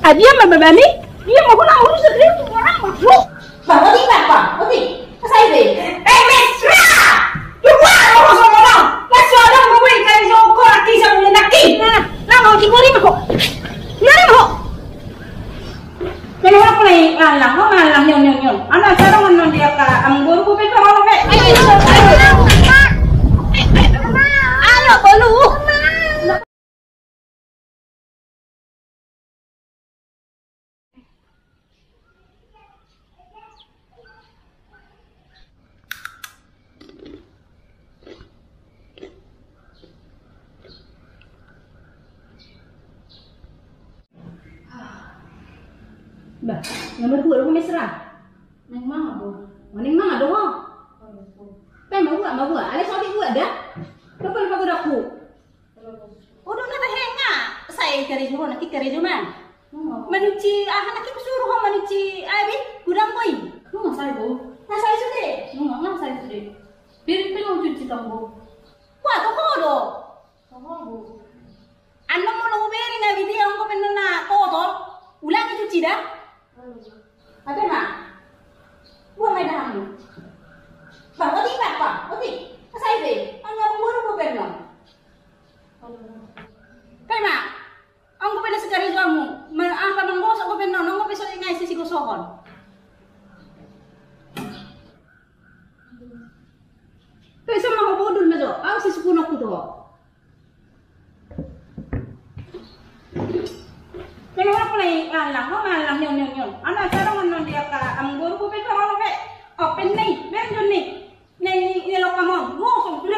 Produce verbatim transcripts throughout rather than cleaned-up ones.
Adia ma babani? Dia ma hona urus dia tu orang ma. Bah, odi bah, bah, odi. Kasai be. Eh, mesra. Dua orang sama orang. Masih ada mau gue kali jongkol lagi sama dia lagi. Nah, nah, mau dibori mah kok. Nah, mau. Kena apa nih? Lalang, oh, lalang, nyon, nyon, nyon. Anak sarang non dia ka, am guru gue pegang apa, Pe? Ayo, ayo, ayo. Ayo, bolu. Bah, nomor dua, lu mesra. Neng manga, Bo. Oh, neng manga do ho. Pe ma gua, ma gua. Ale sobi gua da. Lupa, lupa gua daku. Udah kata henga. Saya karejo ho, nanti karejo man. Manuci, ah, nanti suruh ho manuci, abi, gudang koi. Nunga sai, Bo. Nunga sai sude. Nunga, nunga sai sude. Piring pe nunga cuci tong, Bo. Wah, toho do. Toho, Bo. Annon molo hubereng abi dia, ongko pe nona kotor. Ulangi cuci da. Ate ma. Buang aja hamu. Bah, oti, bah, bah, oti. Kasai be. Annon molo hubereng. Kai ma. Ongko pe na sikarejo hamu. Apa manggosok pe nona, ongko pe so ingai sisi gosohon. Pe sama ho bodul ma jo. Au sisukun aku tu ho. Kena apa lagi lalang, ho lalang, nyon, nyon, nyon. Anak sarang non dia ka, am guru ku pe ka, ho pe. Open nih, ber jon nih. Nih, nih, nih, lo kamon, gosong, gule.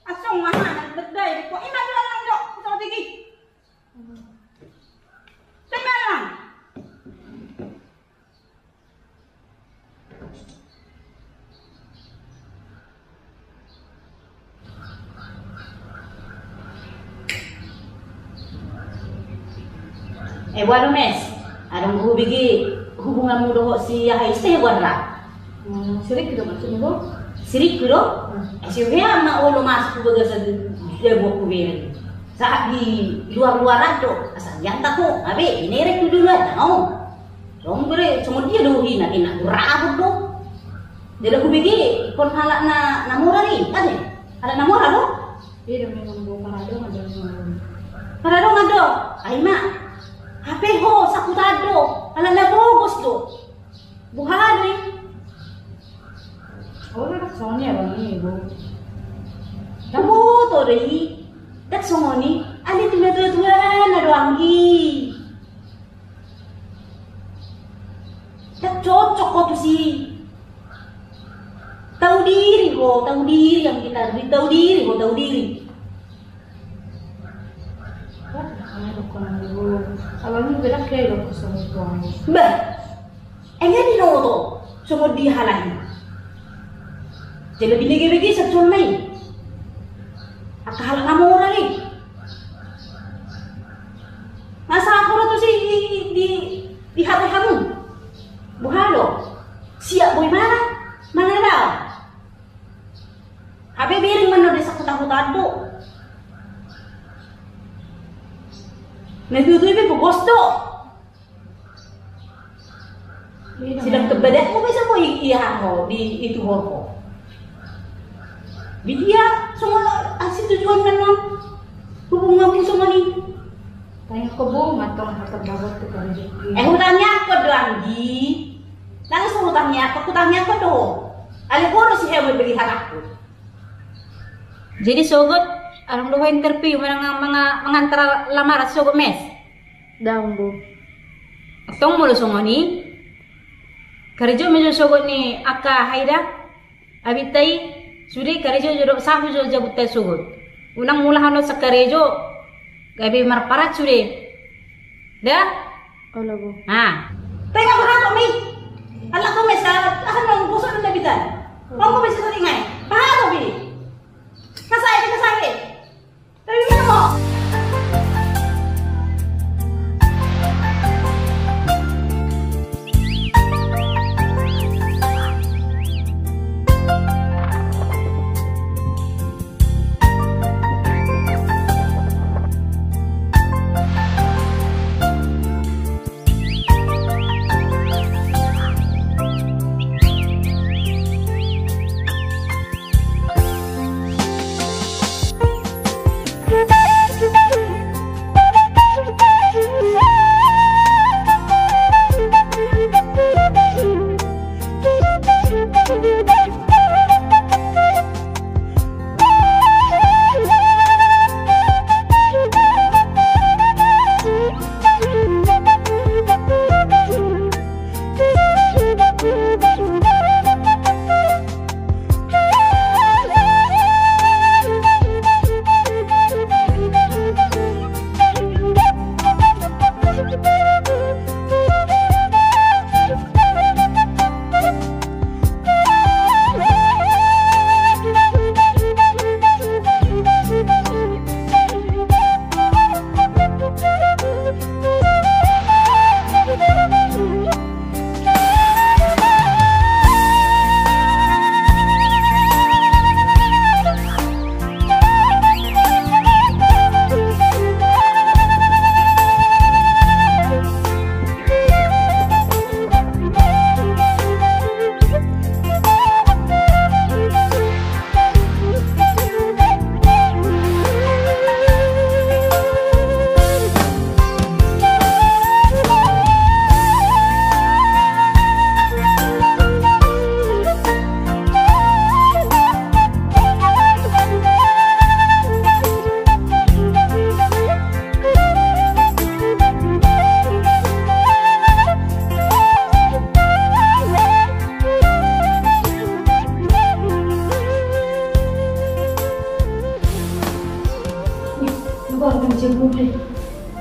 Asong, mahana, bedai, ko, ima lalang jo, so tigi. Pe lalang. Eh, boha do, Mes? Adong hubege hubunganmu dohot si aha i, si Teguan ra? Hmm, si Riki do maksudmu, Bo? Si Riki do? Hmm. Eh, si hea ma olo masuk tu bagasan jabu aku bere. Saat di luar-luaran do, asal diantak ho, abe, inerek tu duluan, tano. Dong bere, songon dia do hina, kena gurabut do. Jala hubege, kon halak na, na mora do i, ate? Halak na mora do? Iya, memang do, paradongan do, memang do. Paradongan do, ai ma. Hape ho, sakutan do, halak na bogos do. Boha do i? Oh, ndang songon i abang i, Bo. Ndang boto do i. Ndang songon i. Alai tu natua-tua na do anggi. Ndang cocok ho tusi. Tahu diri ho, tahu diri yang kita, tahu diri ho, tahu diri. Bah, enggak dinoto songon dia halak i. Jadi binege-bege sacol mai. Angka halak na mora i. Masa aku tusi di, di, di, di hata hamu. Boha do? Siap boi mana? Mana do? Hape bereng ma na desa kota-kota do. Na tutu ipe pogos do. Sidang kebadat mo bisa mo i-, iya ho di itu ho. Di dia songon asi tujuan na non. Hubunganmu songon i. Tanya ko Bo, matong hata bagot tu kami. Eh, hutangnya aku do anggi. Langsung hutangnya aku, hutangnya aku do. Ale boros si hewan beli haraku. Jadi sogot, adong do ho interview, manang, manga-, mangantar lamaran sogot, Mes? Ndang, Bo. Tong molo songon i. Karejo ma jo sogot ni angka haida. Abinta i, sude karejo jo do, sahu jo jabunta sogot. Unang mula hano sakarejo, gabe marparat sude. Da? Olo, Bo. Ha. Tengok pahato mi. Anak ko mesa, aha nang gosok na bitan. Olo. Ongko mesa sering ai. Pahato mi. Kasai, kasai. Tapi mana mo?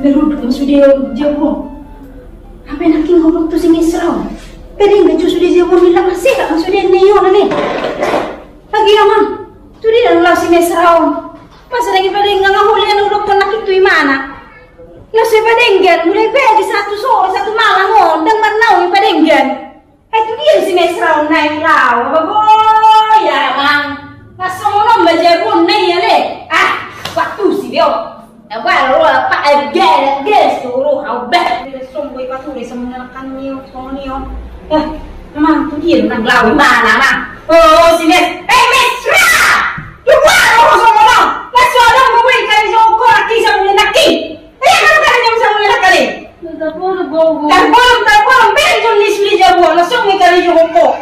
Beruduk ma sude jabu on. Hape nangkin godang tu si Mesra on. Padenggan jo sude jabu on, nillang na serak ma sude na i on ale. Agi amang, tu dia do laho si Mesra on? Masa dang dipadenggan, nga holi na hudok nangkin tu imana. Laos dipadenggan, mulai pagi sahat tu sore, sahat tu malang on, dang marnaung dipadenggan. Ai tu dia si Mesra on na i laho, apa bo, ya amang. Laos songon on ma jabu on na i ale. Ah, waktu si dia. Apa lo apa aja gas tu lo, au bah. Dia songgo i pature sama nalakan ni, songon i on. Eh, amang, tu dia nang laho imana amang. Oh, si Mes, eh, Mesra! Coba lo songon on. Laos songon on, gue beri kali songko laki sama nalakan. Eh, kalau kali jam sama nalakan. Tarbolon, tarbolon, bere jong ni sude jabu on, langsung ni kali jong ko.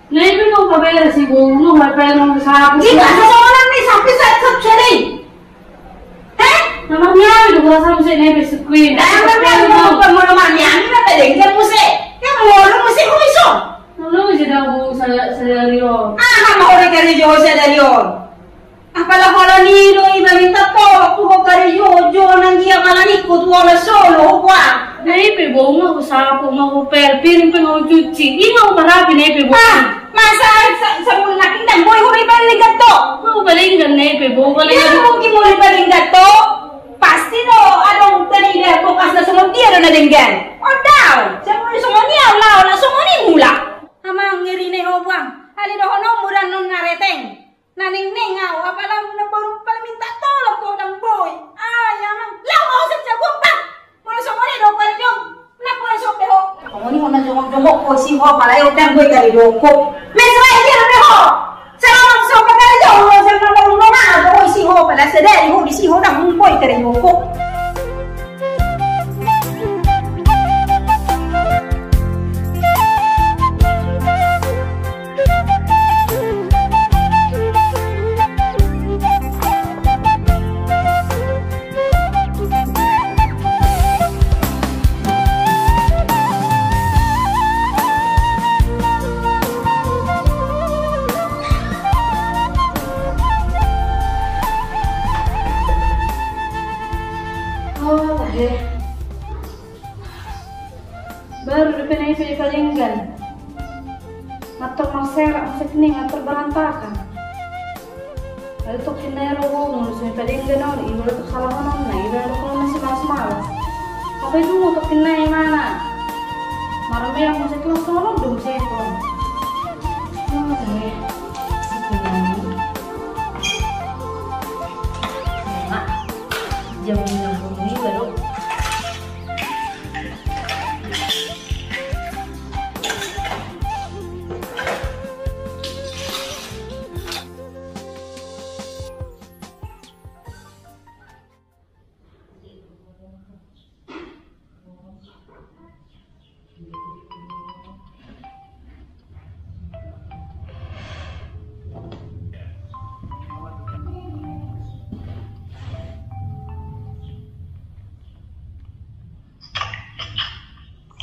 Na i pe nunga pabere si boru, nunga pabere nunga sapu. Iba, sasongonan ni sapi sa, sa, sa, dei. He? Na marniawi do gua sapu se na i pe sikuin. Na, na, na, na, na, na, na, marniawi na padenggan muse. Ya, molo muse, ko iso. Molo muse da bu sa, sadari on. Ah, na, ma ore kali jong sadari on. Apala holan i do iba minta tolong tu ho karejo, jo nang dia mala ningku tu holan solo ho. Na i pe boru nga husapu, nga hupel, piring pe nga hucuci, i nga huparapi na i pe boru. Ah, masa sa, sabun na pindang boi ho iba linggat to? Nga hupalinggan na i pe boru. Ia mungkin molo iba linggat to. Pasti do adong tadi da bokas na songon dia do na denggan. Odau, sabun songon i au lao na songon i mula. Amang ngeri ne ho buang. Ale dohononmu dan non na reteng. Na ningneng au, apala na boru pala minta tolong tu ho dang boi. Ai amang, laho ma ho sian jabu on bah. Molo songon i do pala jong, na pala sope ho. Songon i ho na jongok-jongok ho si ho, pala i dang boi kali jongok ho. Mesra i dia dope ho. Selama so pala jong ho, selama ho na ho si ho, pala sadari ho di si ho dang boi kali jongok ho. Oh, tahe. Baru dope na i pe dipadenggan. Ngatur marserak, musik ni ngatur berantakan. Ada tokin na i ro, ngurus dipadenggan on, iba do salah on, na iba do kalau masih malas-malas. Apa itu mau tokin na i mana? Marmeak musik lo solo dong seko. Oh, tahe. Mak, jam enam puluh ini baru.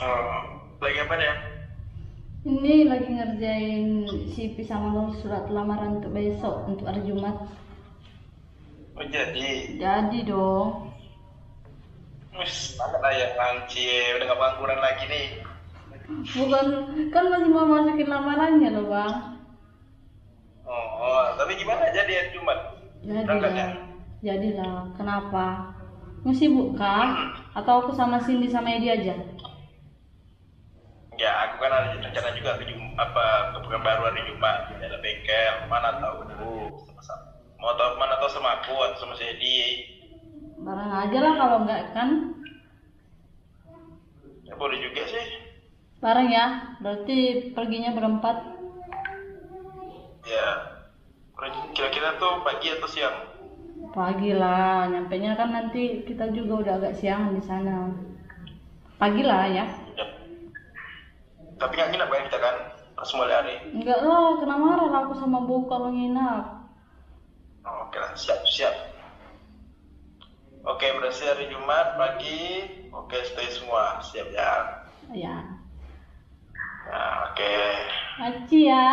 Oh, lagi apa dia? Ini lagi ngerjain C V sama lo surat lamaran untuk besok, untuk hari Jumat. Oh, jadi? Jadi dong. Wis, semangat lah ya, Bang Cie. Udah nggak pengangguran lagi nih. Bukan, kan masih mau masukin lamarannya loh, Bang. Oh, tapi gimana, jadi hari Jumat? Jadi berangkatnya? Jadilah. Kenapa? Mau sibuk kah? Atau aku sama Cindy sama Edi aja? Ya, aku kan ada rencana juga ke Jum-, apa, ke Pekanbaru hari Jumat, di daerah bengkel, mana tahu dulu. Mau tahu, mana tahu sama aku atau sama si Edi. Bareng aja lah kalau enggak kan. Ya, boleh juga sih. Bareng ya, berarti perginya berempat. Ya, kira-kira tuh pagi atau siang? Pagi lah, nyampenya kan nanti kita juga udah agak siang di sana. Pagi lah ya. Ya. Tapi nggak nginap kan kita kan, pas mulai hari? Enggak lah, kena marah lah aku sama Bowo kalau nginap. Oke lah, siap, siap. Oke, berarti hari Jumat pagi. Oke, stay semua. Siap ya? Iya. Ya, oke. Makasih ya.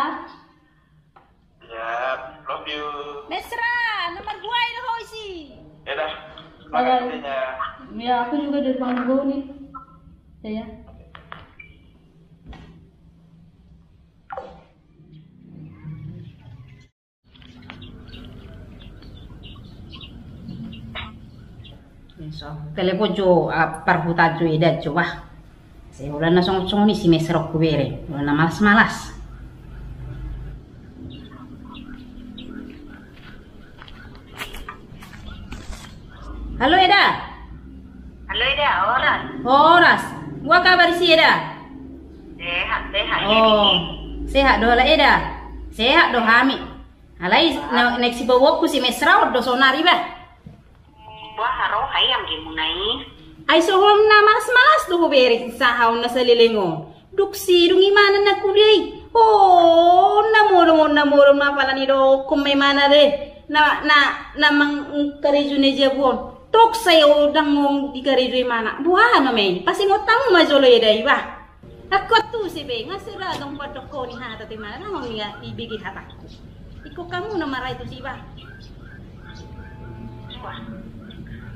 Siap, love you. Mesra, nomor dua ini ho isi. Ya dah. Bye-bye. Makasih ya. Ya, aku juga dari Panggung nih. Ya, ya. Telepon jo, ah, parhuta jo Eda jo, bah. Sai holan na songon-songon i si Mesra on hubereng, holan na malas-malas. Halo, Eda. Halo, Eda, horas. Horas. Boha kabar disi, Eda? Sehat, sehat. Oh, sehat do ala Eda. Sehat do hami. Alai na, naeng sibahenonku si Mesra on do sonari, bah. Boha roha i, anggi muna i? Ai songon na malas-malas do hubereng saha on na saleleng on. Dung sidung imana na kuliah i. Oh, na modom on, na modom, apala nidokkon ma imana de. Na, na, na mangkarejo na jabu on. Tok sai ndang on dikarejo imana. Boha nama i? Pasingot hamu ma jolo Eda i, bah. Angkup tu si be, nga sira dong padokkon i hata tu imana, nga on ia ibege hatangku. Ingkon hamu na marai tusi, bah. Wah,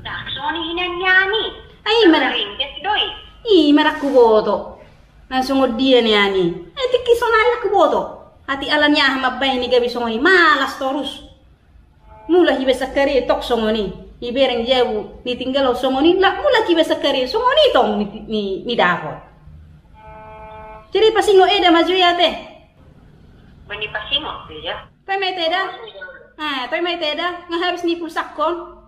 dak songon i nian ni ani. Ai, mara. Ringkes do i. I, mara huboto. Langsung on dia ni ani. Ai, tingki sonari huboto. Hati ala ni aha mambahen i gabe songon i, malas torus. Mula hibaen sangkari tok songon i, hibereng jabu ni tinggalon songon i, la mula hibaen sangkari songon i tong ni, ni, ni dapot. Jadi pasingot Eda ma jo i ate. Mani pasingot tu Eda. Toe ma ate Eda. Ah, toe ma ate Eda, nga habis ni pulsangkon.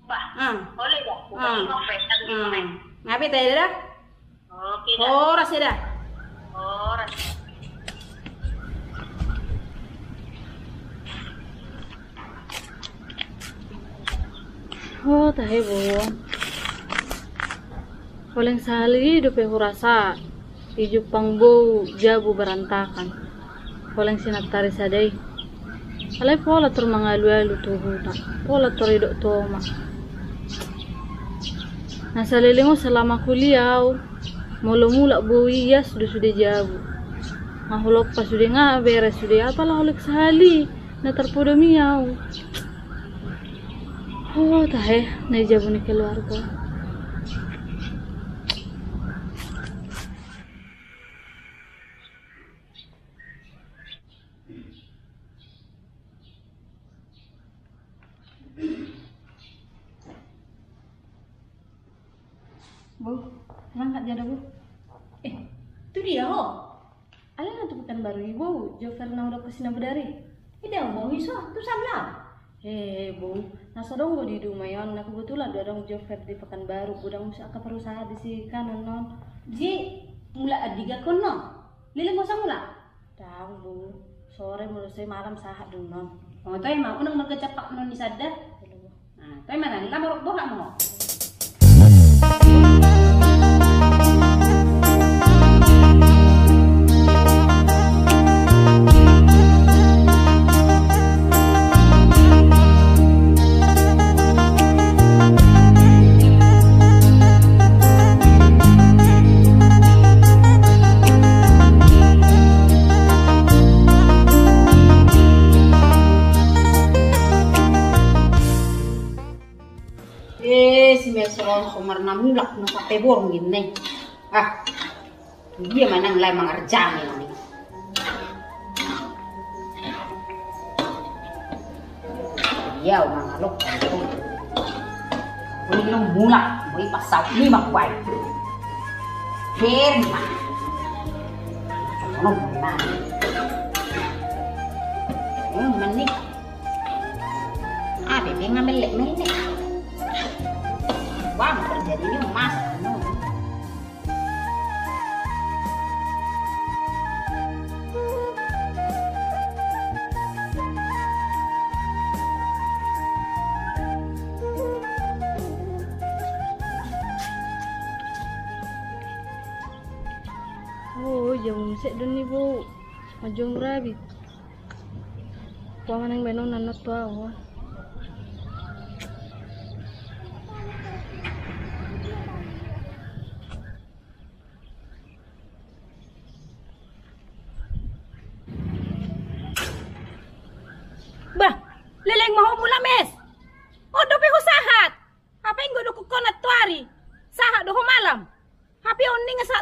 Bah, ah. Boleh dah. Ah. Pasingot, ah. Ngape ate Eda? Oke, dah. Horas, Eda. Horas. Oh, tahe, Bo. Paling sahali dope hurasa, dijumpang boru jabu barantakan. Paling sinantari sada i. Alai pola tor mangalualu tu huta, pola tor didok tu oma. Na saleleng on selama kuliah au, molo mulak boru i ias do sude jabu. Nga hulompa sude nga beres sude, apala holan sahali na tarpodom i au. Oh, tahe, na i jabu ni keluarga. Bo, berangkat dia dah, Bo. Eh, tu dia, ho. Alai na tu Pekanbaru i, Bo, Jover na hudok tu si na bodari. Ida, Bo, iso, tu sana. He, Bo, na so adong do di dumai on, na kebetulan do adong Jover di Pekanbaru, godang muse angka perusahaan di si kanan on. Jadi, mulak andigan ho? Leleng muse mulak? Ndang, Bo. Sore molo sai malam sahat do on. Oh, toe ma, unang marga capak non di sada. Nah, toe ma, nang lamar boha mo. Eh, si Mesra on so marnamulak na sampe borngin nai. Ah. Dia manang lae mangarjami nami. Dia mangalok. Ini mulak, mau ipasau ni mak kuai. Berma. Sono mulak. Hmm, menik. Ada yang ngambil lek menik. Wah, terjadi ni mas. Oh, jam sek doni, Bu. Majung rabi. Wa manang beno nanot wa. Bah, leleng ma ho mulak, Mes. On dope ho sahat. Hape inggo do hudok ho nantoari.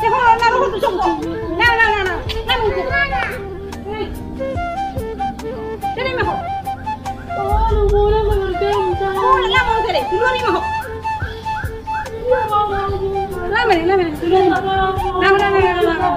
Te ho na rohot tu son ho. Na na na na. Na mungkin. Te na ma ho. Ho na mungkin. Keluar ma ho. Lama ni, lama ni. Lama, lama, lama, lama.